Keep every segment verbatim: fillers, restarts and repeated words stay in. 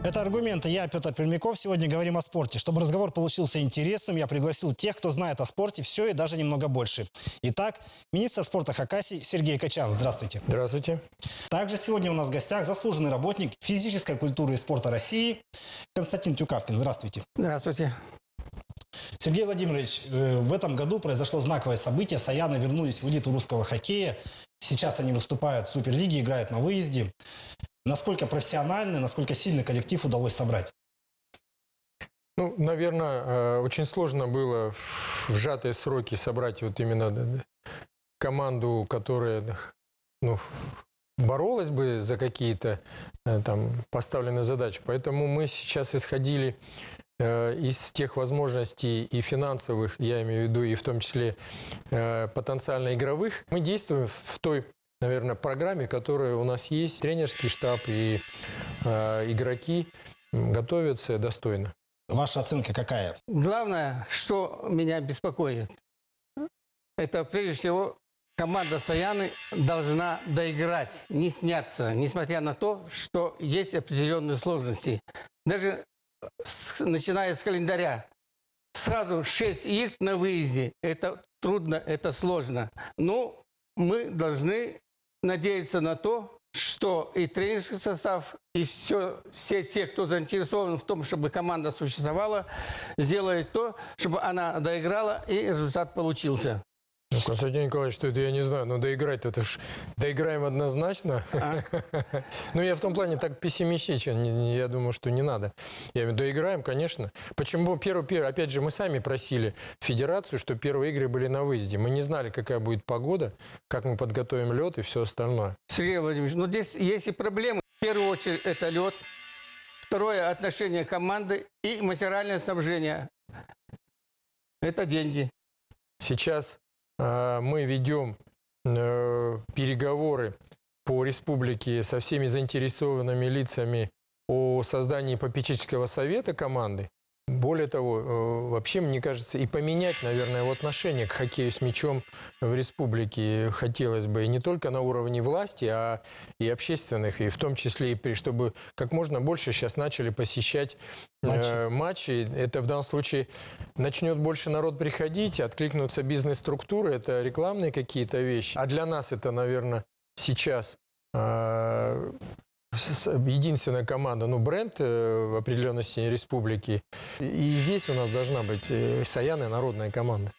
Это «Аргументы». Я Пётр Пермяков. Сегодня говорим о спорте. Чтобы разговор получился интересным, я пригласил тех, кто знает о спорте всё и даже немного больше. Итак, министр спорта Хакасии Сергей Качан. Здравствуйте. Здравствуйте. Также сегодня у нас в гостях заслуженный работник физической культуры и спорта России Константин Тюкавкин. Здравствуйте. Здравствуйте. Сергей Владимирович, э, в этом году произошло знаковое событие. Саяны вернулись в элиту русского хоккея. Сейчас они выступают в Суперлиге, играют на выезде. Насколько профессиональный, насколько сильный коллектив удалось собрать? Ну, наверное, э, очень сложно было в в сжатые сроки собрать вот именно, д- д- команду, которая, ну, боролась бы за какие-то, э, там, поставленные задачи. Поэтому мы сейчас исходили, э, из тех возможностей и финансовых, я имею в виду, и в том числе, э, потенциально игровых. Мы действуем в той, наверное, программе, которая у нас есть. Тренерский штаб и, э, игроки, м, готовятся достойно. Ваша оценка какая? Главное, что меня беспокоит, это прежде всего команда Саяны должна доиграть, не сняться, несмотря на то, что есть определённые сложности. Даже с- начиная с календаря, сразу шесть игр на выезде. Это трудно, это сложно. Но мы должны надеяться на то, что и тренерский состав, и всё, все те, кто заинтересован в том, чтобы команда существовала, сделают то, чтобы она доиграла и результат получился. Ну, Константин Николаевич, что это я не знаю, ну доиграть, это ж доиграем однозначно. А? Ну, я в том плане так пессимистичен, не- не- я думаю, что не надо. Я имею в виду, доиграем, конечно. Почему первый, первый, опять же, мы сами просили федерацию, чтобы первые игры были на выезде. Мы не знали, какая будет погода, как мы подготовим лёд и всё остальное. Сергей Владимирович, ну здесь есть и проблемы. В первую очередь это лёд, второе отношение команды и материальное снабжение. Это деньги. Сейчас, э, мы ведём, э, переговоры по республике со всеми заинтересованными лицами о создании попечительского совета команды. Более того, э, вообще, мне кажется, и поменять, наверное, вот отношение к хоккею с мячом в республике хотелось бы. И не только на уровне власти, а и общественных, и в том числе и при, чтобы как можно больше сейчас начали посещать, э, Матчи. матчи. Это в данном случае начнёт больше народ приходить, откликнутся бизнес-структуры, это рекламные какие-то вещи. А для нас это, наверное, сейчас, э, с- с- единственная команда, ну, бренд, э, в определённой степени республики. И здесь у нас должна быть, э, Саяны, народная команда.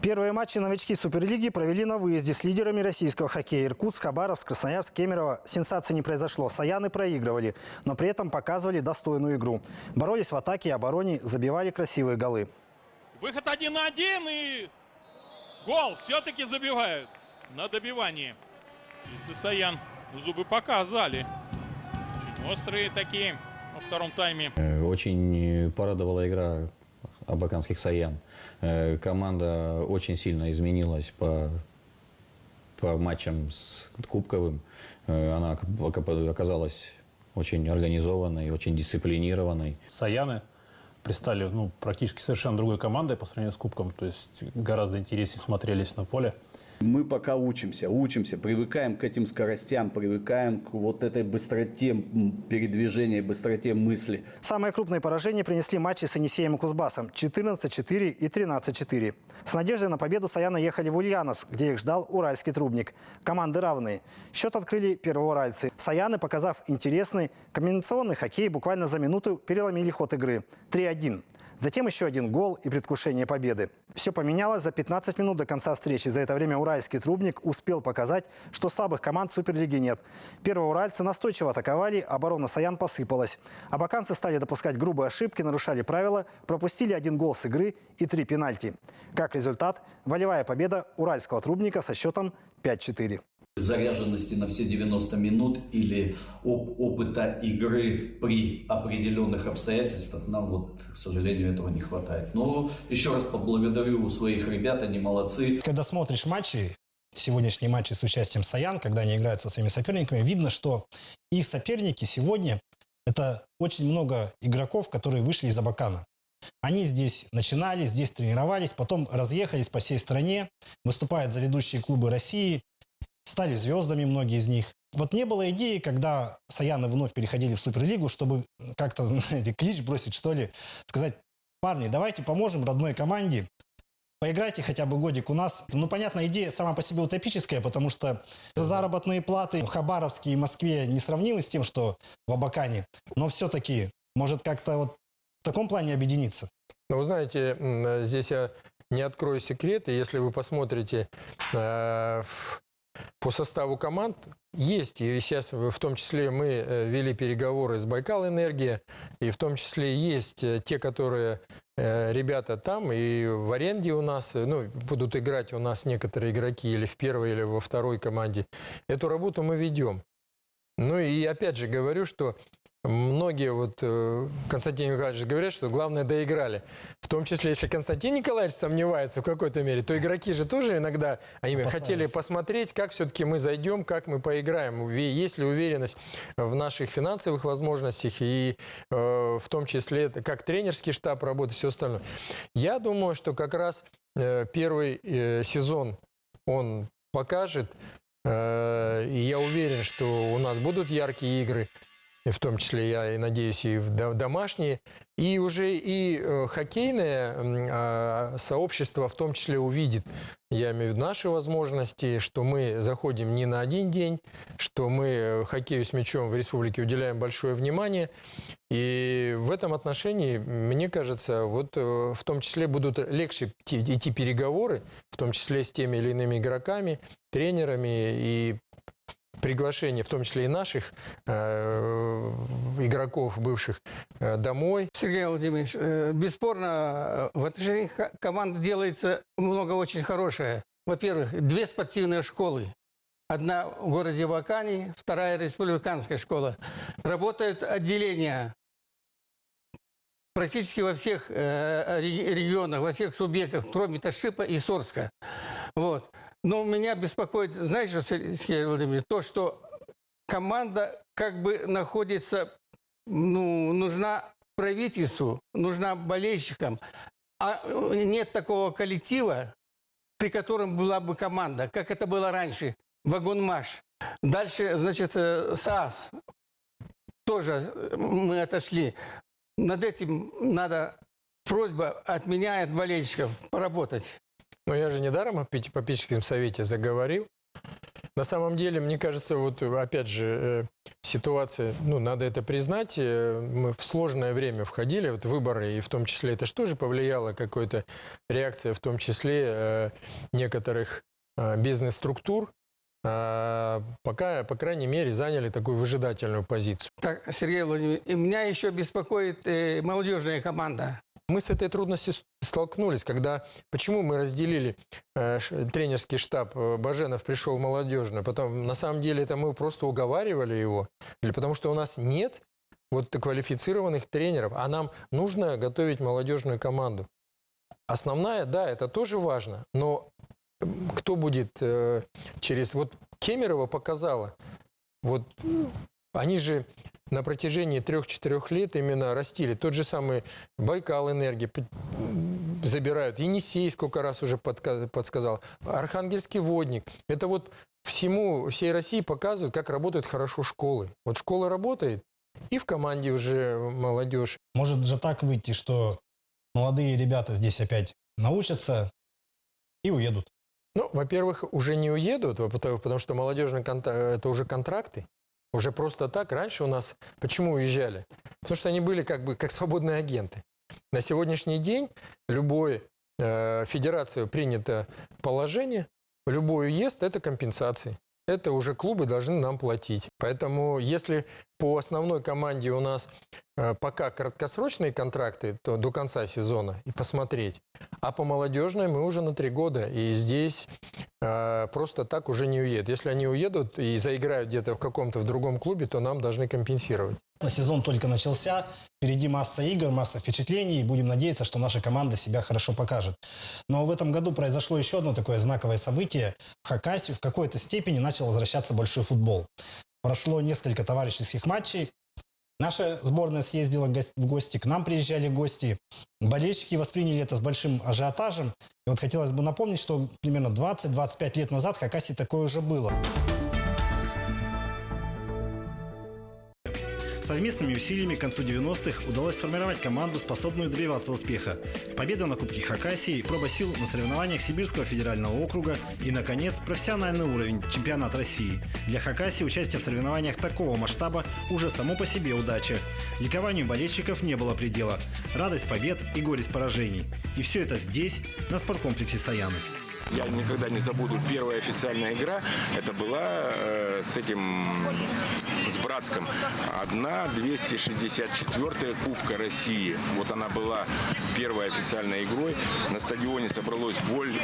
Первые матчи новички Суперлиги провели на выезде с лидерами российского хоккея: Иркутск, Хабаровск, Красноярск, Кемерово. Сенсаций не произошло. Саяны проигрывали, но при этом показывали достойную игру. Боролись в атаке и обороне, забивали красивые голы. Выход один на один и гол. Всё-таки забивают на добивании. Если Саян, зубы показали. Очень острые такие во втором тайме. Э, очень порадовала игра абаканских Саян. Э, команда очень сильно изменилась по, по матчам с Кубковым. Э, она ока- ока- оказалась очень организованной, очень дисциплинированной. Саяны предстали, ну, практически совершенно другой командой по сравнению с Кубком, то есть гораздо интереснее смотрелись на поле. Мы пока учимся, учимся, привыкаем к этим скоростям, привыкаем к вот этой быстроте, м, передвижения, быстроте мысли. Самое крупное поражение принесли матчи с Енисеем и Кузбассом: четырнадцать четыре и тринадцать четыре. С надеждой на победу Саяны ехали в Ульяновск, где их ждал Уральский Трубник. Команды равные. Счёт открыли первоуральцы. Саяны, показав интересный комбинационный хоккей, буквально за минуту переломили ход игры. Три один. Затем ещё один гол и предвкушение победы. Всё поменялось за пятнадцать минут до конца встречи. За это время Уральский Трубник успел показать, что слабых команд Суперлиги нет. Первоуральцы настойчиво атаковали, оборона Саян посыпалась. Абаканцы стали допускать грубые ошибки, нарушали правила, пропустили один гол с игры и три пенальти. Как результат, волевая победа Уральского Трубника со счётом пять четыре. Заряженности на все девяносто минут или оп- опыта игры при определённых обстоятельствах нам вот, к сожалению, этого не хватает. Но ещё раз поблагодарю своих ребят, они молодцы. Когда смотришь матчи, сегодняшние матчи с участием Саян, когда они играют со своими соперниками, видно, что их соперники сегодня — это очень много игроков, которые вышли из Абакана. Они здесь начинали, здесь тренировались, потом разъехались по всей стране, выступают за ведущие клубы России. стали звёздами многие из них. Вот не было идеи, когда Саяны вновь переходили в Суперлигу, чтобы как-то, знаете, клич бросить, что ли, сказать: «Парни, давайте поможем родной команде, поиграйте хотя бы годик у нас». Ну, понятно, идея сама по себе утопическая, потому что за заработные платы в Хабаровске и Москве несравнимы с тем, что в Абакане. Но все-таки, может, как-то вот в таком плане объединиться? Ну, вы знаете, м, здесь я не открою секрет, и если вы посмотрите, э, в по составу команд есть, и сейчас в том числе мы, э, вели переговоры с «Байкал Энергия», и в том числе есть, э, те, которые, э, ребята там и в аренде у нас, э, ну, будут играть у нас некоторые игроки или в первой, или во второй команде. Эту работу мы ведём. Ну и опять же говорю, что многие вот, э, Константин Николаевич говорят, что главное доиграли. В том числе, если Константин Николаевич сомневается в какой-то мере, то игроки же тоже иногда, они хотели посмотреть, как всё-таки мы зайдём, как мы поиграем, есть ли уверенность в наших финансовых возможностях и, э, в том числе, это как тренерский штаб работает, всё остальное. Я думаю, что как раз, э, первый, э, сезон он покажет. Э, и я уверен, что у нас будут яркие игры, и в том числе, я и надеюсь, и в до-, домашние. И уже и, э, хоккейное, м, а, сообщество в том числе увидит, я имею в виду, наши возможности, что мы заходим не на один день, что мы, э, хоккею с мячом в республике уделяем большое внимание. И в этом отношении, мне кажется, вот, э, в том числе будут легче те-, идти переговоры, в том числе с теми или иными игроками, тренерами и приглашение, в том числе и наших, э, игроков бывших, э, домой. Сергей Владимирович, э, бесспорно, э, в отношении ха-, команды делается много очень хорошее. Во-первых, две спортивные школы. Одна в городе Абакане, вторая республиканская школа. Работают отделения практически во всех, э, ре-, регионах, во всех субъектах, кроме Ташипа и Сорска. Вот. Но меня беспокоит, знаешь, что, Сергей Владимирович, то, что команда как бы находится, ну, нужна правительству, нужна болельщикам, а, э, нет такого коллектива, при котором была бы команда, как это было раньше, «Вагонмаш». Дальше, значит, э, САС. Тоже, э, мы отошли. Над этим надо, просьба от меня и от болельщиков поработать. Но я же недаром о пяти-, попечительском совете заговорил. На самом деле, мне кажется, вот, э, опять же, э, ситуация, ну, надо это признать, э, мы в сложное время входили, вот выборы, и в том числе это же тоже повлияло, какая-то реакция, в том числе, э, некоторых, э, бизнес-структур, а, пока, по крайней мере, заняли такую выжидательную позицию. Так, Сергей Владимирович, и меня ещё беспокоит, э, молодёжная команда. Мы с этой трудностью с-, столкнулись, когда, почему мы разделили, э, ш-, тренерский штаб, э, Баженов пришёл в молодёжную, потом, на самом деле, это мы просто уговаривали его, или потому что у нас нет вот квалифицированных тренеров, а нам нужно готовить молодёжную команду. Основная, да, это тоже важно, но, м, кто будет, э, через... Вот Кемерово показала, вот, м, они же на протяжении трёх-четырёх лет именно растили. Тот же самый «Байкал Энергия» п-, м, забирают. Енисей сколько раз уже подка-, подсказал. Архангельский «Водник». Это вот всему, всей России показывают, как работают хорошо школы. Вот школа работает, и в команде уже молодёжь. Может же так выйти, что молодые ребята здесь опять научатся и уедут? Ну, во-первых, уже не уедут, во-, потому, потому что молодёжный конта-, это уже контракты. Уже просто так. Раньше у нас почему уезжали? Потому что они были как бы как свободные агенты. На сегодняшний день любой, э, федерацией принято положение, любой уезд — это компенсации. Это уже клубы должны нам платить. Поэтому, если по основной команде у нас, э, пока краткосрочные контракты, то до конца сезона и посмотреть. А по молодёжной мы уже на три года. И здесь, э, просто так уже не уедут. Если они уедут и заиграют где-то в каком-то в другом клубе, то нам должны компенсировать. Сезон только начался, впереди масса игр, масса впечатлений, и будем надеяться, что наша команда себя хорошо покажет. Но в этом году произошло ещё одно такое знаковое событие. В Хакасию в какой-то степени начал возвращаться большой футбол. Прошло несколько товарищеских матчей, Наша сборная съездила в гос-, в гости, к нам приезжали гости. Болельщики восприняли это с большим ажиотажем. И вот хотелось бы напомнить, что примерно двадцать-двадцать пять лет назад в Хакасии такое уже было. Совместными усилиями к концу девяностых удалось сформировать команду, способную добиваться успеха. Победа на Кубке Хакасии, проба сил на соревнованиях Сибирского федерального округа и, наконец, профессиональный уровень, чемпионат России. Для Хакасии участие в соревнованиях такого масштаба уже само по себе удача. Ликованию болельщиков не было предела. Радость побед и горесть поражений. И всё это здесь, на спорткомплексе «Саяны». Я никогда не забуду первая официальная игра. Это была, э, с этим, с Братском. Одна двести шестьдесят четвёртая Кубка России. Вот она была первой официальной игрой. На стадионе собралось боль-,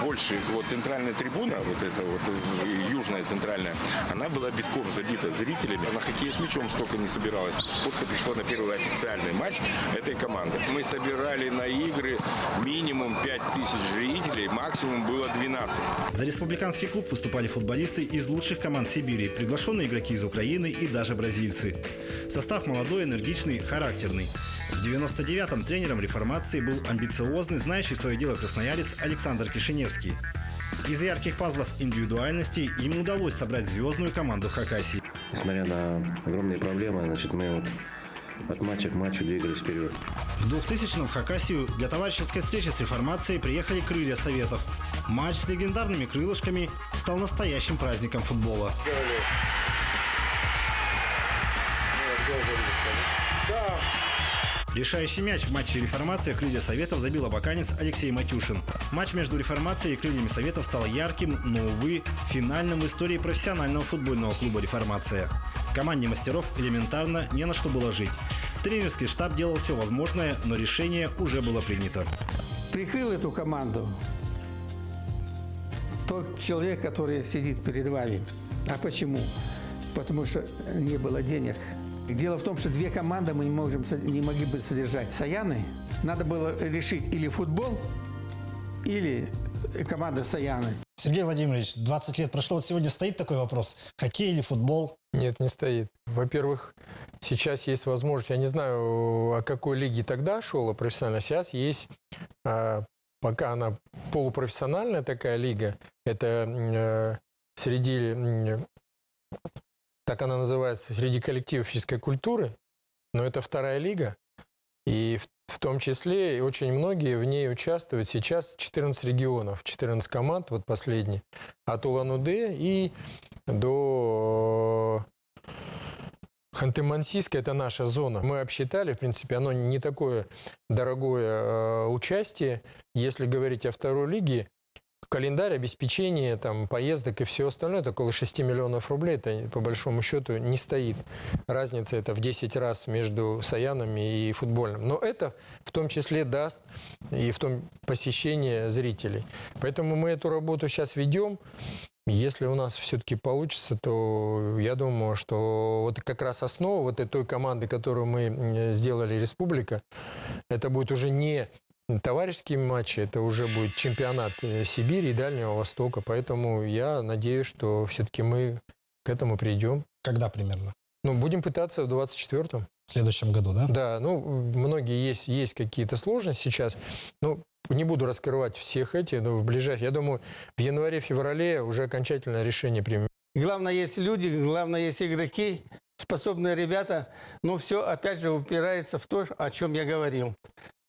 больше. Вот центральная трибуна, вот эта вот, э, южная центральная, она была битком забита зрителями. На хоккей с мячом столько не собиралось. Столько пришло на первый официальный матч этой команды. Мы собирали на игры минимум пять тысяч зрителей, максимум было двенадцать. За республиканский клуб выступали футболисты из лучших команд Сибири, приглашенные игроки из Украины и даже бразильцы. Состав молодой, энергичный, характерный. В девяносто девятом тренером «Реформации» был амбициозный, знающий своё дело красноярец Александр Кишиневский. Из ярких пазлов индивидуальностей ему удалось собрать звёздную команду Хакасии. Несмотря на огромные проблемы, значит, мы вот от матча к матчу двигались вперёд. В двухтысячном в Хакасию для товарищеской встречи с «Реформацией» приехали «Крылья Советов». Матч с легендарными крылышками стал настоящим праздником футбола. Решающий мяч в матче «Реформация» «Крылья Советов» забил абаканец Алексей Матюшин. Матч между «Реформацией» и «Крыльями Советов» стал ярким, но, увы, финальным в истории профессионального футбольного клуба «Реформация». Команде мастеров элементарно не на что было жить. Тренерский штаб делал всё возможное, но решение уже было принято. Прикрыл эту команду тот человек, который сидит перед вами. А почему? Потому что не было денег. Дело в том, что две команды мы не можем со-, не могли бы содержать. «Саяны». Надо было решить или футбол, или команда «Саяны». Сергей Владимирович, двадцать лет прошло, вот сегодня стоит такой вопрос: хоккей или футбол? Нет, не стоит. Во-первых, сейчас есть возможность, я не знаю, о какой лиге тогда шёл, о профессиональной, сейчас есть, а, пока она полупрофессиональная такая лига, это, м, э, среди, м, так она называется, среди коллективов физической культуры, но это вторая лига, и в, в том числе и очень многие в ней участвуют сейчас, четырнадцать регионов, четырнадцать команд, вот последний, от Улан-Удэ и до Ханты-Мансийск — это наша зона. Мы обсчитали, в принципе, оно не такое дорогое, э, участие. Если говорить о второй лиге, календарь, обеспечение, там, поездок и всё остальное, это около шести миллионов рублей, это, по большому счёту, не стоит. Разница это в десять раз между «Саянами» и футбольным. Но это в том числе даст и в том посещение зрителей. Поэтому мы эту работу сейчас ведём. Если у нас всё-таки получится, то я думаю, что вот как раз основа вот этой той команды, которую мы, м, сделали, республика, это будет уже не товарищеские матчи, это уже будет чемпионат, э, Сибири и Дальнего Востока. Поэтому я надеюсь, что всё-таки мы к этому придём. Когда примерно? Ну, будем пытаться в двадцать четвёртом. В следующем году, да? Да, ну, многие есть, есть какие-то сложности сейчас. Ну, не буду раскрывать всех эти, но в ближайшее, я думаю, в январе-феврале уже окончательное решение примем. Главное, есть люди, главное, есть игроки, способные ребята. Но всё, опять же, упирается в то, о чём я говорил.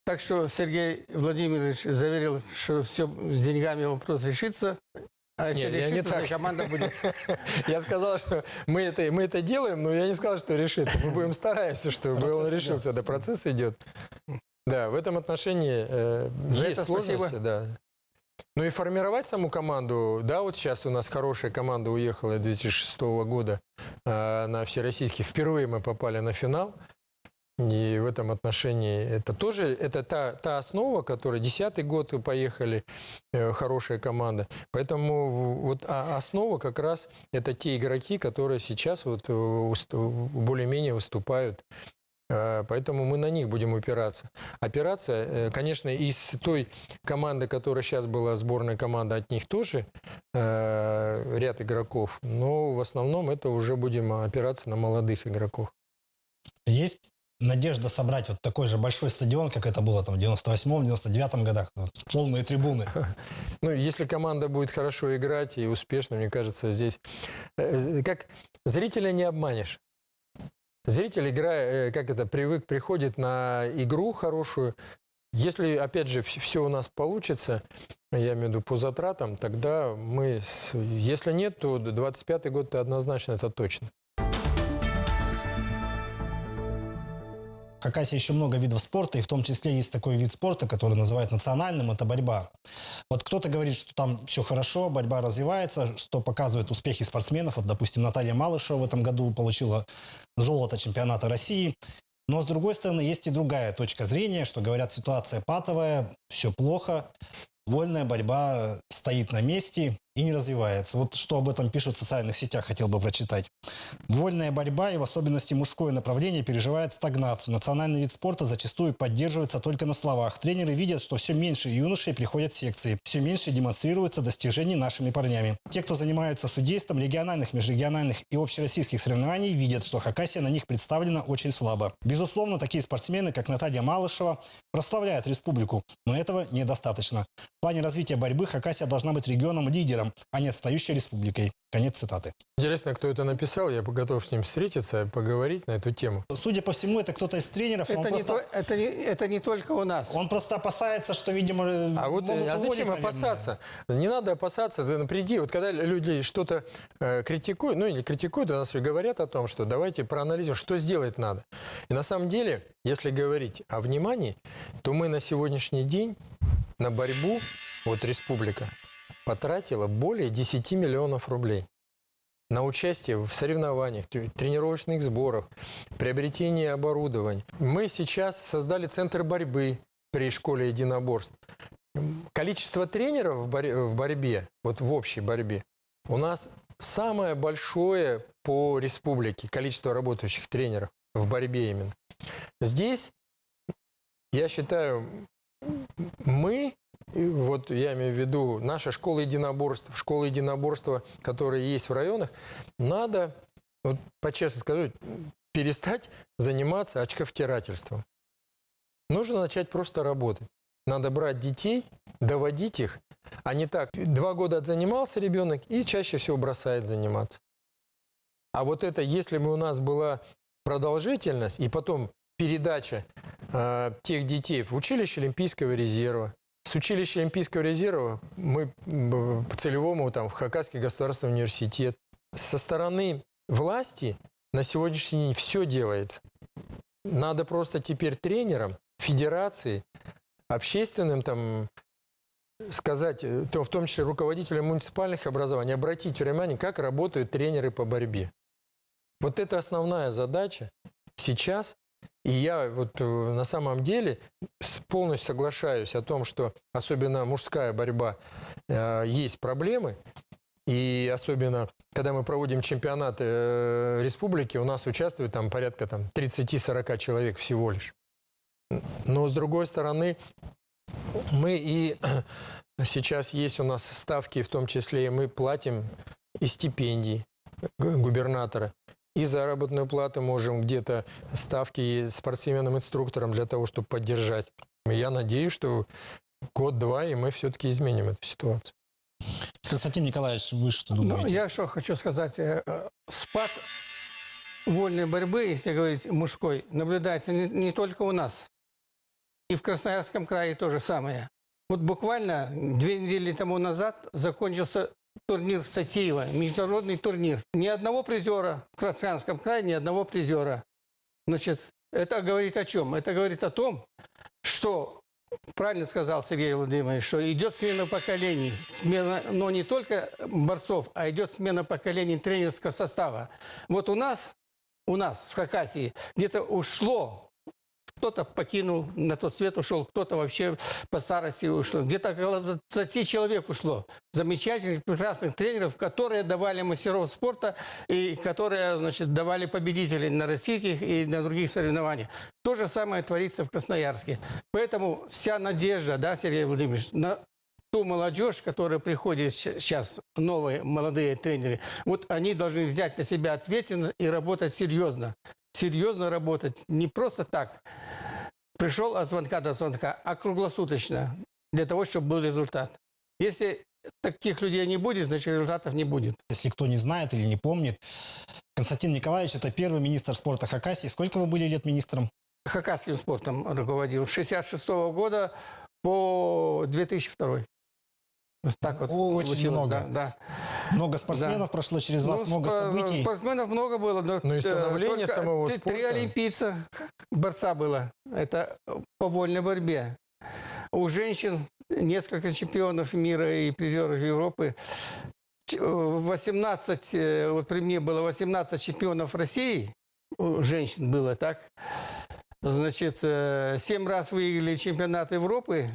Так что Сергей Владимирович заверил, что всё, с деньгами вопрос решится. А если решится, то команда будет. Нет, я не так. Я сказал, что мы это, мы это делаем, но я не сказал, что решится. Мы будем стараться, чтобы он решился. Процесс идёт. Да, процесс идёт. Да, в этом отношении, э, есть сложности, да. За это спасибо. Ну и формировать саму команду. Да, вот сейчас у нас хорошая команда уехала две тысячи шестого года, э, на всероссийский. Впервые мы попали на финал. И в этом отношении это тоже, это та, та основа, которая десятый год поехали, э, хорошая команда. Поэтому в-, вот, а, основа как раз это те игроки, которые сейчас вот, э, уст-, более-менее выступают. Э, поэтому мы на них будем опираться. Опираться, э, конечно, из той команды, которая сейчас была, сборная команда, от них тоже, э, ряд игроков, но в основном это уже будем опираться на молодых игроков. Есть надежда собрать вот такой же большой стадион, как это было там в девяносто восьмом, девяносто девятом годах, вот, полные трибуны? Ну, если команда будет хорошо играть и успешно, мне кажется, здесь, э, как зрителя не обманешь. Зритель, игра, э, как это, привык, приходит на игру хорошую. Если, опять же, все у нас получится, я имею в виду по затратам, тогда мы, с- если нет, то двадцать пятый год-то однозначно, это точно. В Хакасии ещё много видов спорта, и в том числе есть такой вид спорта, который называют национальным, это борьба. Вот кто-то говорит, что там всё хорошо, борьба развивается, что показывают успехи спортсменов. Вот, допустим, Наталья Малышева в этом году получила золото чемпионата России. Но, с другой стороны, есть и другая точка зрения, что, говорят, ситуация патовая, всё плохо, вольная борьба стоит на месте и не развивается. Вот что об этом пишут в социальных сетях, хотел бы прочитать. Вольная борьба, и в особенности мужское направление, переживает стагнацию. Национальный вид спорта зачастую поддерживается только на словах. Тренеры видят, что всё меньше юношей приходят в секции, всё меньше демонстрируется достижений нашими парнями. Те, кто занимаются судейством региональных, межрегиональных и общероссийских соревнований, видят, что Хакасия на них представлена очень слабо. Безусловно, такие спортсмены, как Наталья Малышева, прославляют республику, но этого недостаточно. В плане развития борьбы Хакасия должна быть регионом-лидером, а не отстающей республикой. Конец цитаты. Интересно, кто это написал, я бы готов с ним встретиться, поговорить на эту тему. Судя по всему, это кто-то из тренеров, он Это не, просто, то- это не, это не только у нас. он просто опасается, что, видимо, э, А вот, могут э, а уволить, зачем наверное. опасаться? Не надо опасаться, ты приди, вот когда люди что-то э, критикуют, ну или критикуют, у нас и говорят о том, что давайте проанализируем, что сделать надо. И на самом деле, если говорить о внимании, то мы на сегодняшний день на борьбу, вот республика потратила более десяти миллионов рублей на участие в соревнованиях, тре- тренировочных сборах, приобретение оборудования. Мы сейчас создали центр борьбы при школе единоборств. М, Количество тренеров в, бор- в борьбе, вот в общей борьбе, у нас самое большое по республике количество работающих тренеров в борьбе именно. Здесь, я считаю, мы, и вот я имею в виду, наша школа единоборств, школы единоборства, которые есть в районах, надо, вот по-честному сказать, перестать заниматься очковтирательством. Нужно начать просто работать. Надо брать детей, доводить их, а не так. Два года отзанимался ребёнок и чаще всего бросает заниматься. А вот это, если бы у нас была продолжительность и потом передача э, тех детей в училище Олимпийского резерва, с училища Олимпийского резерва мы м, по целевому там в Хакасский государственный университет. Со стороны власти на сегодняшний день всё делается. Надо просто теперь тренерам, федерации, общественным там сказать, э, то- в том числе руководителям муниципальных образований, обратить внимание, как работают тренеры по борьбе. Вот это основная задача сейчас. И я вот э, на самом деле с- полностью соглашаюсь о том, что особенно мужская борьба, э, есть проблемы. И особенно, когда мы проводим чемпионат э, республики, у нас участвует там порядка там тридцати-сорока человек всего лишь. Но с другой стороны, мы и сейчас есть у нас ставки, в том числе и мы платим и стипендии г- губернатора, и заработную плату можем где-то ставки спортсменам, инструкторам для того, чтобы поддержать. Я надеюсь, что год-два, и мы все-таки изменим эту ситуацию. Константин Николаевич, вы что думаете? Ну, я что хочу сказать. Э, э, Спад вольной борьбы, если говорить мужской, наблюдается не, не только у нас. И в Красноярском крае то же самое. Вот буквально две недели тому назад закончился турнир Сатиева, международный турнир. Ни одного призёра в Красноярском крае, ни одного призёра. Значит, это говорит о чём? Это говорит о том, что, правильно сказал Сергей Владимирович, что идёт смена поколений. Смена, но не только борцов, а идёт смена поколений тренерского состава. Вот у нас, у нас в Хакасии где-то ушло, кто-то покинул, на тот свет ушёл, кто-то вообще по старости ушёл. Где-то около двадцати человек ушло. Замечательных, прекрасных тренеров, которые давали мастеров спорта и которые, значит, давали победителей на российских и на других соревнованиях. То же самое творится в Красноярске. Поэтому вся надежда, да, Сергей Владимирович, на ту молодёжь, которая приходит сейчас, новые молодые тренеры, вот они должны взять на себя ответственность и работать серьёзно. серьёзно работать, не просто так. Пришёл от звонка до звонка, а круглосуточно, для того, чтобы был результат. Если таких людей не будет, значит, результатов не будет. Если кто не знает или не помнит, Константин Николаевич — это первый министр спорта Хакасии. Сколько вы были лет министром? Хакасским спортом руководил с шестьдесят шестого года по две тысячи второй. Вот так вот. О, очень получилось, много. Да, да. Много спортсменов прошло через вас, много событий. Спортсменов много было, но, э, только три олимпийца, борца было. Это по вольной борьбе. У женщин несколько чемпионов мира и призёров Европы. Ч-, э, восемнадцать, э, вот при мне было восемнадцать чемпионов России, у женщин было, так? Значит, э, семь раз выиграли чемпионат Европы,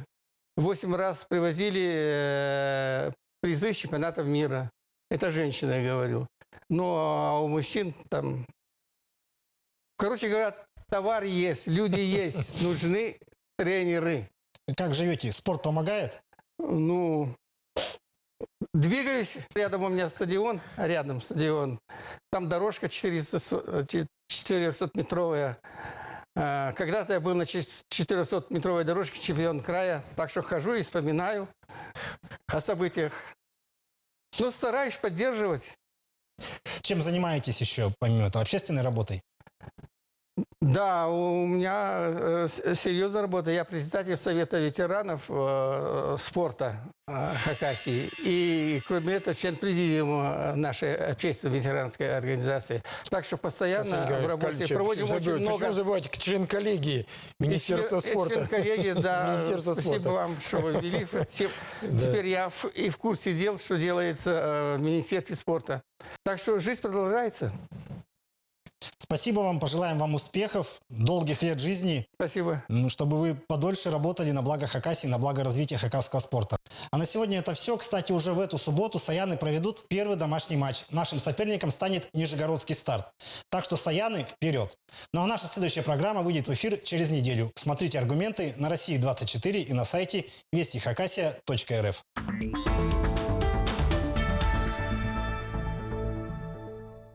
восемь раз привозили, э, призы с чемпионатов мира. Это женщины, я говорю. Ну, а у мужчин там, короче говоря, товар есть, люди есть, нужны тренеры. Как живёте? Спорт помогает? Ну, двигаюсь. Рядом у меня стадион, рядом стадион. Там дорожка четыреста, четырёхсотметровая. А, когда-то я был на четырёхсотметровой дорожке чемпион края, так что хожу и вспоминаю о событиях. Ну, стараюсь поддерживать. Чем занимаетесь ещё, помимо этого, общественной работой? Да, у меня, э, с-, серьёзная работа. Я председатель Совета ветеранов, э, спорта, э, Хакасии. И, кроме этого, член президиума нашей общественной ветеранской организации. Так что постоянно в работе. Проводим очень много. Почему забывать? Член коллегии Министерства спорта. Член коллегии, да. Министерства спорта. Спасибо вам, что вы ввели. Теперь я в-, и в курсе дел, что делается, э, в Министерстве спорта. Так что жизнь продолжается. Спасибо вам, пожелаем вам успехов, долгих лет жизни. Спасибо. Ну, чтобы вы подольше работали на благо Хакасии, на благо развития хакасского спорта. А на сегодня это всё. Кстати, уже в эту субботу Саяны проведут первый домашний матч. Нашим соперником станет Нижегородский Старт. Так что, Саяны, вперёд! Ну а наша следующая программа выйдет в эфир через неделю. Смотрите «Аргументы» на Россия двадцать четыре и на сайте вести хакасия точка эр эф.